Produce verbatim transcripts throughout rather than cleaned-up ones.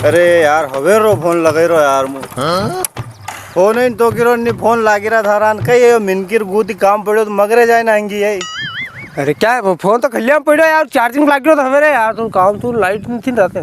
अरे यार, हवेर रो फोन लगाई रो यार मु। हाँ? फोन ही तो किरो नी, फोन लागी रा थारा ने। कई यो मिनकीर गूती काम पड़्यो तो मगरे जाए ना आंगी है। अरे क्या है, वो फोन तो खलिया में पड़्यो यार, चार्जिंग लागी रो तो हवेरे यार, तुम काम तू लाइट नी थी रहते।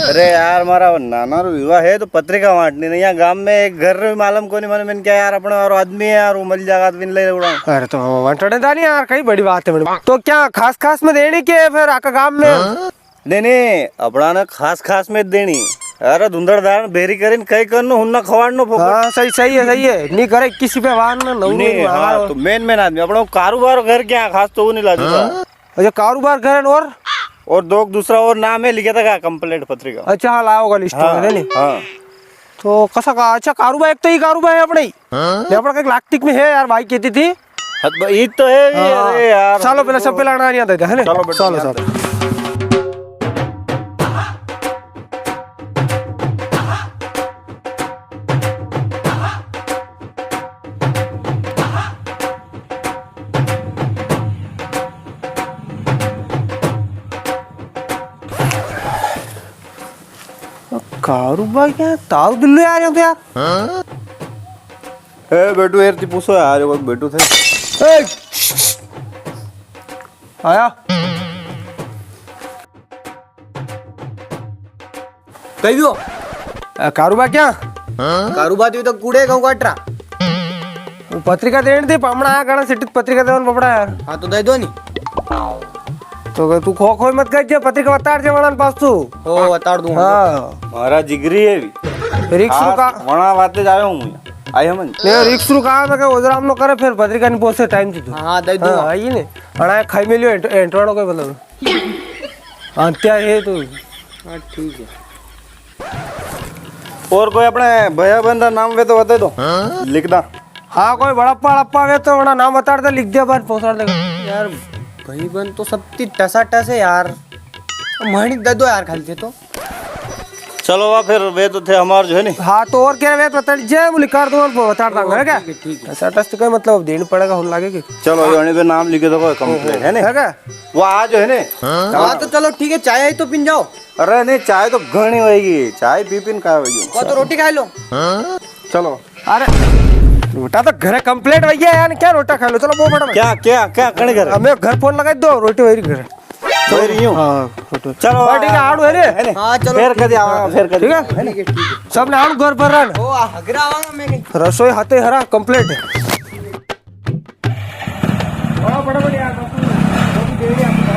अरे यार, मारा नाना रो विवाह है तो पत्रिका वांटनी नी, यहाँ गांव में एक घर रो मालूम कोनी मने, मैंने क्या यार, अपने और आदमी है यार, वो मल जागा तो बिन ले उड़ा। अरे तो वांटने दानी यार, कई बड़ी बात है बड़ी। तो क्या खास खास में देनी के फिर आका गांव में? हाँ? नी, नी, अपणा ने खास खास में देनी। अरे धुंधड़दार भेरी करीन कई करनो, हुन्ना खवाड़नो फोकट। हाँ, सही, सही है, सही है। नी करे किसी पे वार ना, नौ नी, हाँ, तो मेन, मेन आदमी, अपणो कारोबार घर क्या खास तो वो नी लाजू था। हाँ? अच्छा, कारोबार घर और? और दो दूसरा और नाम है, लिख्या था का कंप्लेंट पत्रिका। अच्छा, हाँ, लाओगा लिस्ट हाँ, में, है नी? हाँ। तो कसा का, अच्छा, कारोबार एक तो ही कारोबार है अपणे ही। हाँ? ये अपणा कई लाख टिक में है यार, भाई कहती थी। हाँ, तो ईद तो है भी, हाँ। अरे यार। चलो, पेला सब पेला अणा यां दे दे, है ने? चलो बेटा, चलो, यां चलो। दे। कारू भाई क्या ताऊ दिल्ली आ रहे हो यार? हाँ? ए, बेटू, यार, ती पूछो यार, वो बेटू थे। ए, आया। कई भी हो? अ, कारूबा क्या? कारूबा, तू तो कूड़े गाँव काट रहा। वो पत्रिका देने थे, पामणा आया, कणा सिटी पत्रिका देवन पपड़ा यार। हाँ, तो दे दो नी। तो तू खो खो मत कर, जे पत्रिका वताड़ जे वणन पास तू। ओ, वताड़ दूंगा। हाँ। मारा जिगरी है भी। रिक्स आज रुका। वणा वाते जावे हूँ। आई हमन। नहीं, रिक्स रुका, मैं कह ओजराम नो करे, फिर पत्रिका नहीं पहुंचे टाइम से तू। हाँ, हाँ, दे दूंगा। हाँ, आई ने। अणा खाई मिलियो एंट-, एंटवाड़ो कोई मतलब। हाँ, क्या है तू? हाँ, ठीक है। और कोई अपने भैया बंदा नाम वे तो बता दो। हाँ? लिख दा। हाँ, कोई बड़प्पा अड़प्पा वे तो वणा नाम बता दे, लिख दे, बार पहुंचा देगा। यार, भाई बंद तो सब ती टसा टस है यार। मानी दे दो यार, खाली थे तो। चलो वा, फिर वे तो थे हमार जो है नी। हाँ, तो और क्या वे तो बता दीजिए, वो लिखा दो, वो बता दांगा, है क्या? ठीक है, ठीक है। टसा टस तो कोई मतलब देनी पड़ेगा, होने लगे कि। चलो, ये पे नाम लिखे दो, कोई कंप्लेंट है नी? है क्या? वो आ जो है नी? हाँ, तो चलो ठीक है, चाय आई तो पिन जाओ। अरे नी, चाय तो घणी होएगी, चाय पी पी ने का होएगी। वो तो रोटी खा लो। चलो। अरे, रोटा तो घरे कंप्लीट हो गया यार, क्या रोटा खा लो? चलो, वो फटाफट। क्या, क्या, क्या, कण घर? हमें घर फोन लगाई दो, रोटी वही घर। वही रही हूँ। हाँ, रोटी। चलो, हाँ, ठीक है, आड़ू है रे। है नी? हाँ, चलो, फिर ठीक कदी है। आवांगा, फिर कदी। ठीक है? है नी? ठीक है, ठीक है। सबने आड़ू घर पर रहा। ओ, आ, हगरा आवांगा मैं कहीं। रसोई हाथे हरा कंप्लीट है। बड़ा, बड़ा, बड़ा यार, bus, bus, bus, bus, bus.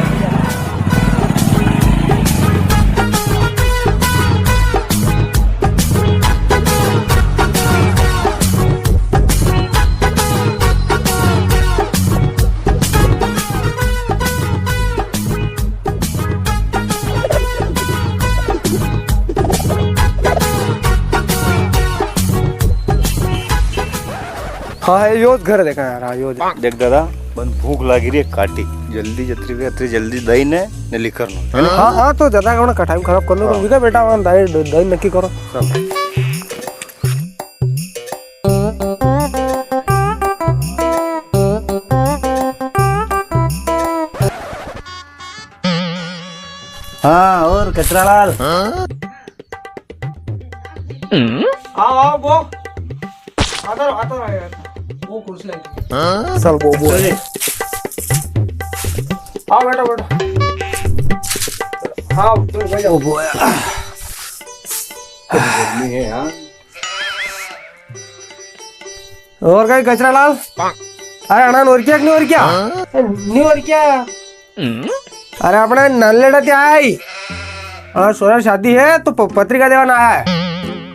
हाँ, है, योज घर देखा यार, हाँ, योज। देख दादा, बन भूख लागी री है काटी, जल्दी जतरी वे अतरी जल्दी दई ने, ने लिखर नो। हाँ, हाँ, तो ज्यादा कौन कटाई खराब कर लो, हाँ। तो विका बेटा, वहाँ दई, दई नक्की करो। चल। हाँ, और कचरालाल? आओ, आओ, बो। आता रहो, आता रहो यार। वो कुर्सी आई। चल, बो, बो। चलिए। आओ, बैठो, बैठो। हाँ, चलो, बैठ जाओ। बो यार। गर्मी है यार। और कई कचरालाल? अरे अणा ने और क्या, नी और क्या? हाँ? नी और क्या? अरे अपने नल्लेड़ा ते आया ही। हाँ, सोरा शादी है तो प-, पत्रिका देवा ना आया है।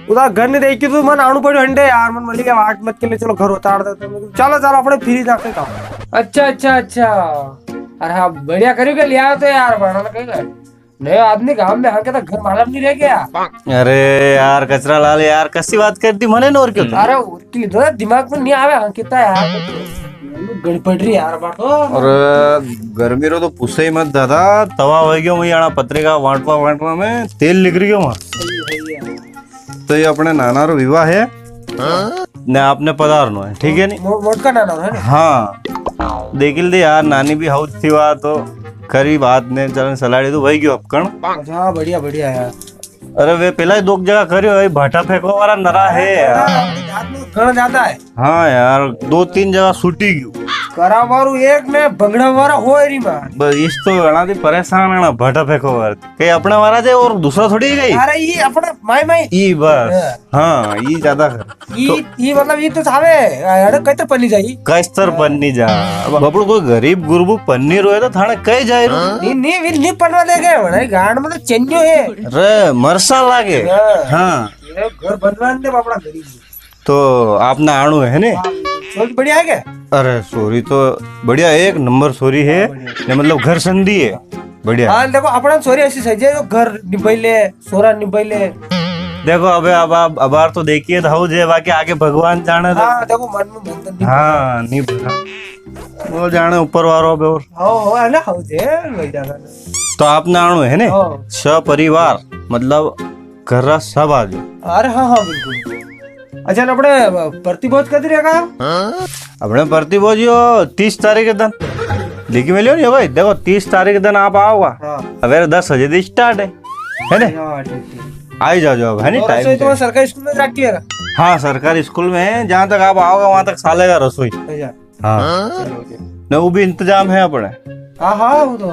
उदा घर नी देखी तू, मन आणू पड़्यो हंडे यार, मन मली के वाट मत के ले, चलो घर उतार दे। चलो, चलो, अपने फिरी जाके काम। अच्छा, अच्छा, अच्छा। अरे हाँ, बढ़िया करियो के लिया तो यार, बना ना कहीं। नयो आदमी गांव में आके तो घर मालूम नी रह गया। अरे यार कचरालाल यार, कसी बात कर दी मने ने और क्यों? अरे और की तो दिमाग में नी आवे, हाँ, कितना यार गड़बड़ रही यार बात तो। और गर्मी रो तो पूछे ही मत दादा, तवा हो गयो वही आना पत्रिका वांटवा वांटवा में तेल निकल गयो वहाँ। तो ये अपने नाना रो विवाह है। हाँ? ने आपने पधारनो है, ठीक है नी? मो-, मोटका नाना रो है ना? हाँ। देखी ले यार, नानी भी हाउस थी वा तो खरी बात ने चलन सलाड़ी तो वही गयो अपकण। अच्छा, हाँ, बढ़िया, बढ़िया यार। अरे वे पेला ही दो जगह कर्यो है, भाटा फेंकवा वाला नरा है यार। घणा ज्यादा है। हाँ यार, दो तीन जगह छूटी गयो। करा वारू एक ने भंगड़ा वारा हो री मार। बस इस तो घणा थी परेशान है ना, भाटा फेंकवा वारा। कई अपना वारा जे और दूसरा थोड़ी गई। अरे ये अपना माई माई। ई बस। हाँ। हाँ, ई ज्यादा कर। ई, तो ई मतलब ई तो थावे, अरे कस्तर पन्नी जाई। कस्तर पन्नी जा। अब बापड़ो कोई गरीब गुरबू पन्नी रोए तो थाने कई जाए रो। नी, नी, वी नी पनवा देगे, वणे गांड में तो चेन्यो है। रे, मरसा लागे। हाँ। हाँ। ये घर बनवा दे बापड़ा गरीब। तो आपने आणू है ने? हाँ, छोरी बढ़िया है क्या? अरे, छोरी तो बढ़िया, एक नंबर छोरी है। हाँ, बढ़िया। ने मतलब घर संधी है। बढ़िया। हाँ, देखो, अपना छोरी ऐसी सही है, जो घर निभाई ले, सोरा निभाई ले। देखो, अबे अब आप अबार तो देखिए तो हऊ जे, बाकी आगे भगवान जाने तो। हाँ, देखो, मन में मन तो नहीं। हाँ, नहीं भरा। वो जाने ऊपर वारो अबे और। हाँ, हाँ, है ना, हऊ जे, वही जाना। तो आपने आणू है ने? हाँ। सपरिवार, मतलब घर रा सब आ जाओ। अरे हाँ, हाँ, बिल्कुल। अच्छा, ने अपने प्रतिभोज कदी रेगा? अपने प्रतिभोज यो तीस तारीख के दिन। लिखी मेल्यो नी भाई, देखो, तीस तारीख के दिन आप आओगा। हाँ। अबेरे दस बजे से start है, है ने? हाँ, ठीक, ठीक। आई जाओ, जाओ, है नी, और time रसोई से। तुम्हारे सरकारी स्कूल में रखी है? हाँ, सरकारी स्कूल में है, जहाँ तक आप आओगे, वहाँ तक सालेगा रसोई। अच्छा। हाँ। चलो, ठीक। ने वो भी इंतजाम है अपने। हाँ, हाँ, वो तो।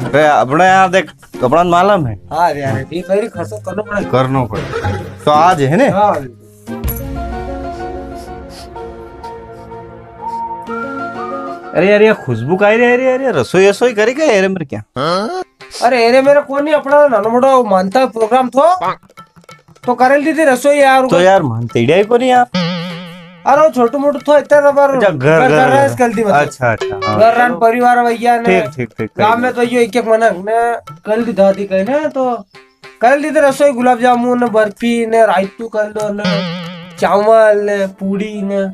अरे, अपने यार देख, अपना मालूम है। हाँ, अरे, अरे, ये मेरी खर्चा करना पड़ेगा। करना पड़ेगा। तो आज है ने? हाँ। अरे यार, ये खुशबू काई रे, अरे, अरे, रसोई, रसोई करी क्या, अरे, मेरे क्या? अरे, अरे, मेरे कोनी, अपना नानो मोटो मानता प्रोग्राम थो। तो करेल दी थी रसोई यार। तो यार, मन तेड़िया ही कोनी यार। अरे, वो छोटू मोटू थो इतना तो पर अच्छा, घर, घर, घर, घर। कर दी मतलब। अच्छा, अच्छा, हाँ। घर रान परिवार भैया ने। ठीक, ठीक, ठीक, गांव में तो यो एक एक मनक ने कर दी दादी कहे ने तो कर दी थी रसोई, गुलाब जामुन ने, बर्फी ने, रायतू कर लो ने, चावल ने, पूड़ी ने।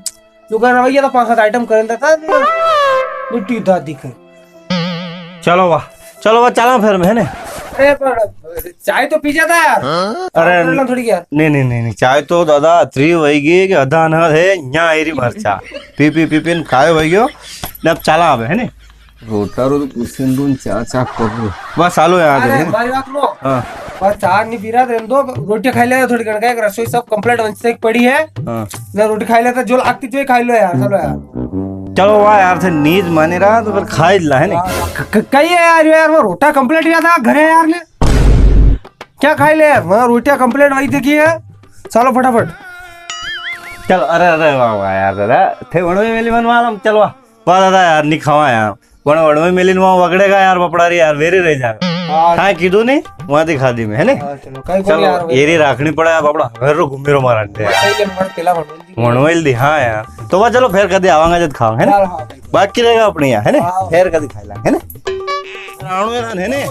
तो कर भैया तो पांच सात item कर देता ने। मिट्टी दादी कहे। चलो वाह, चलो वाह, चला फिर मैं, है ने? अरे, पर चाय तो पी जाता यार। अरे, थोड़ी यार। नहीं, नहीं, नहीं, नहीं, चाय तो दादा अतरी वईगी कि अदा ना है, यहाँ आई री मरचा। पी, पी, पी, पी, काय वईग्यो? ने अब चला अब, है ने? रोटा रो तो कुछ दिन दून चा, चा कर रो। बस, आलो यार, अरे, है ने? मारी बात लो। हाँ। बस, चाय नहीं पी रहा, रहने दो, रोटी खाई ले थोड़ी, कणका एक रसोई सब complete बन से पड़ी है। हाँ। ना, रोटी खाई लेता, जो लागती जो ही खाई लो यार, चलो यार। चलो वाह यार, थे नीज मानी रहा तो फिर खाई ला, है नी? हाँ, क-, क-, कही है यार, यार, वो रोटा complete गया था घरे यार ने। क्या खाई ले यार, वहाँ रोटियाँ complete वही देखी है। चलो फटाफट। चलो, अरे, अरे, वाह, वाह यार दादा, थे वणवे मेली मन मालूम, चलो वाह। वाह दादा यार, नी खावा यार। वण, वण में मिलिन वहाँ वगड़ेगा यार, बपड़ा री यार, वेरी रह जाएगा। हाँ। हाँ, कीधु नी, वहाँ दिखा दी मैं, है ने? हाँ, चलो, कई कोनी चलो, यार, ये री राखनी पड़ा यार, बपड़ा, घर रो घूमी रो मारा अंडे यार। सही ले, मर पेला वणवेल दी। वणवेल दी, हाँ यार। तो बस चलो, फिर कदी आवांगा जद खावांगा, है ना? हाँ, हाँ, बिल्कुल। बाकी रहेगा अपनी यहाँ, है ने? हाँ। फिर कदी खाई लांगा, है ने? राणू यार, है ने?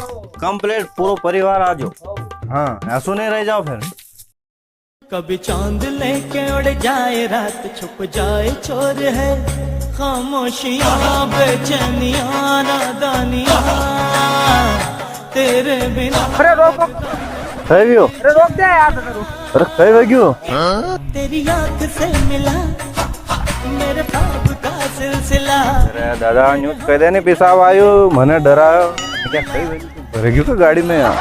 Complete पूरो परिवार आ जाओ। हाँ, ऐसो नहीं रह जाओ फिर। कभी चांद लेके उड़ जाए रात, छुप जाए चोर है खामोशियां, बेचैनियां, नादानियां, तेरे बिना। अरे रोक, रोक। कई वियो? अरे रोक दे यार, दादा, रोक। अरे कई वियो? तेरी आंख से मिला मेरे ख्वाब का सिलसिला। अरे दादा, न्यूं कह दे नी, पेशाब आयो, मने डरायो। क्या कई वियो? भर गयो का गाड़ी में यार?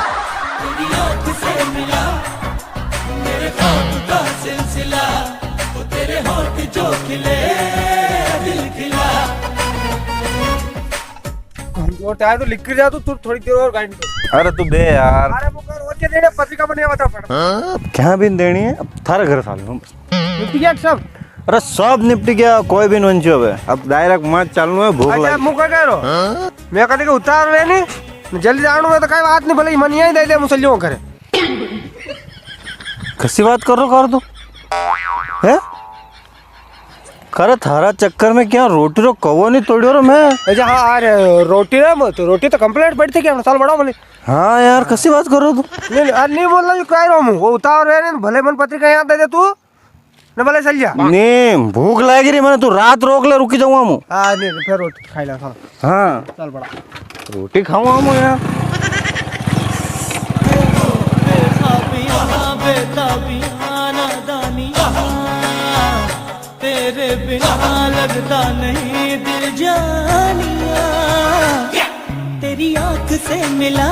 हम जो टायर तो लिख कर जा तू, तू थोड़ी देर और गाड़ी में। अरे तू बे यार। अरे वो कर, रोज के देने पत्रिका बने बता पड़। क्या भी देनी है, अब थारे घर साल में। निपटी गया सब? अरे सब निपटी गया, कोई भी नी बच्यो अबे। अब direct मां चालनो है, भूख अच्छा, लगी। मुंह का कह रो? हाँ? मैं कहते कि उतार वे नी, जल्दी जाणू है तो कई बात नी, भले मन यहीं दे दे, मुसलियों करे। कसी बात कर रो कर दो? हैं? करे थारा चक्कर में क्या रोटी रो कवो नी तोड़ियो रो मैं? अच्छा, हाँ, अरे रोटी रे, मैं तो रोटी तो complete पड़ी थी क्या? साल बड़ा बोले। हाँ यार, कसी बात कर रो तू? नी, नी, अरे नी बोल रो, कह रो हूँ, वो उतार वे नी, भले मन पत्रिका यहाँ दे दे तू। ने भले चल जा। नी, भूख लागी री मने, तू रात रोक ले, रुकी जाऊंगा मु। हाँ, नी, नी, फिर रोटी खाई ला, चल। हाँ। चल बड़ा। रोटी खाऊंगा मु यार। तेरे बिना लगता नहीं दिल जानिया, तेरी आंख से मिला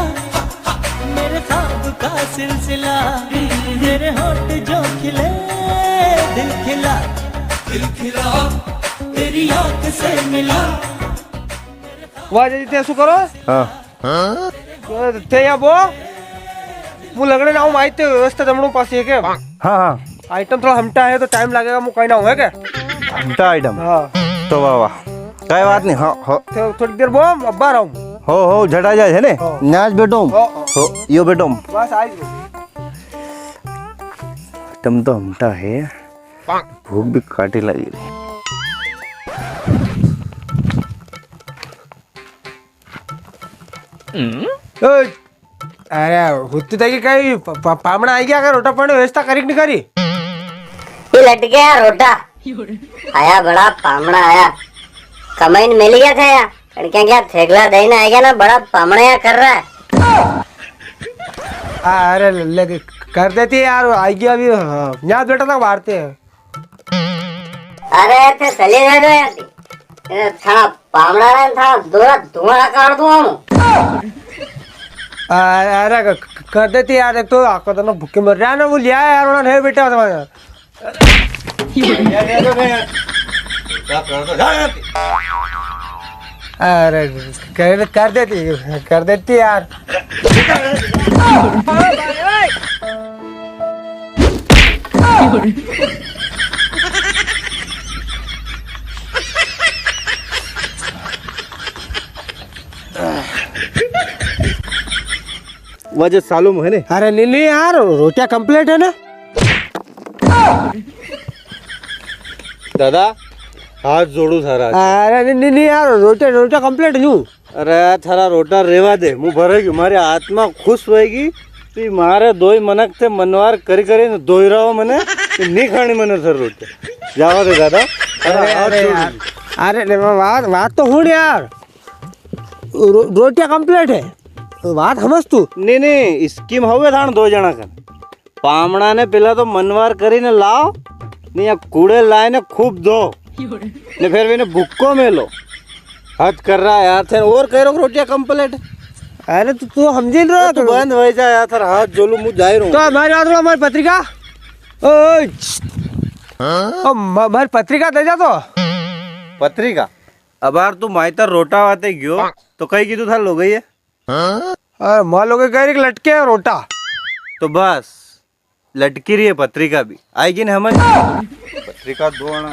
मेरे ख्वाब का सिलसिला, तेरे होठ जो खिले, दिल खिला, दिल खिला, तेरी आंख से मिला। वाह जी, ते ऐसो करो। हाँ। थे या बो, मु लगने ना हूँ, आई ते व्यवस्था जमणू पास है के? हाँ, हाँ। आइटम थोड़ा हमटा है तो टाइम लगेगा, मु कहीं ना हूँ है के? हमटा आइटम? हाँ। तो वाह, वाह। काई बात नहीं, हाँ, हाँ। तो थोड़ी देर बो, अब्बा रहूँ। हो, हो, झटा जाए है ने? हाँ। नाच बेटो। हाँ, हाँ। हो, यो बेटो। बस, आई गयो। आइटम तो हमटा है। भूख भी काटी लगी रही। ओए, अरे, हुत्ती तकी कई प-, प-, पामणा आई गया, अगर रोटा पाणी व्यवस्था करी कि नी करी? ये लट गया रोटा। आया बड़ा पामणा आया। कमाई ने मिल गया था या। कण क्या क्या थेगला दई ने आई गया ना, बड़ा पामणा या कर रहा है। आ, अरे, ले, कर देती यार, आई गया अभी, हाँ, यहाँ बेटा तक मारते हैं। अरे, थे चले जा दो यार। ए, थारा पामणा रे, थारा दोरा धुआं काट दूं हूँ। आ, अरे, क-, क-, कर देती यार, एक तो आको तो ना भूखे मर रहा ना, वो लिया यार, उन्होंने है बेटा तुम्हारा। अरे, कर, कर देती, कर देती यार। वजह सालूम है ने? अरे नी, नी यार, रोटियां complete है ना? दादा, हाथ जोड़ू थारा। अरे नी, नी, नी यार, रोटियां, रोटियां complete न्यू। अरे थारा रोटा रेवा दे, मु भरेगी, मारी आत्मा खुश होएगी। तो मारे दोई मनक थे मनवार करी करी ने दोई रहो मने, तो नी खानी मने थारी रोटी। जावा दे दादा। अरे, अरे, अरे यार, अरे रे, बात, बात तो हुण यार। रो-, रोटियां complete है, बात समझ तू। नी, नी, scheme होवे थान दो जना कन। पामणा ने पेला तो मनवार करी ने लाओ, नी या कूड़े लाए ने खूब दो, ने फिर वीने भुक्को मेलो। हद कर रहा है यार, थे और कह रहे हो रोटियां complete। अरे तू, तू समझी नी रहा तू। बंद हो जा यार, थारा हाथ जोलू, मु जाई रहूं। तो हमारी बात लो, हमारी पत्रिका। ओ, ओ, म-, हमारी पत्रिका दे जा तो। पत्रिका? अबार तू माइतर रोटा वाते गयो, तो कई कीधु था लो गई है? अरे, माँ लोग कह रही कि लटके है रोटा। तो बस, लटकी रही है पत्रिका भी। आएगी ना हमज? पत्रिका दो आना।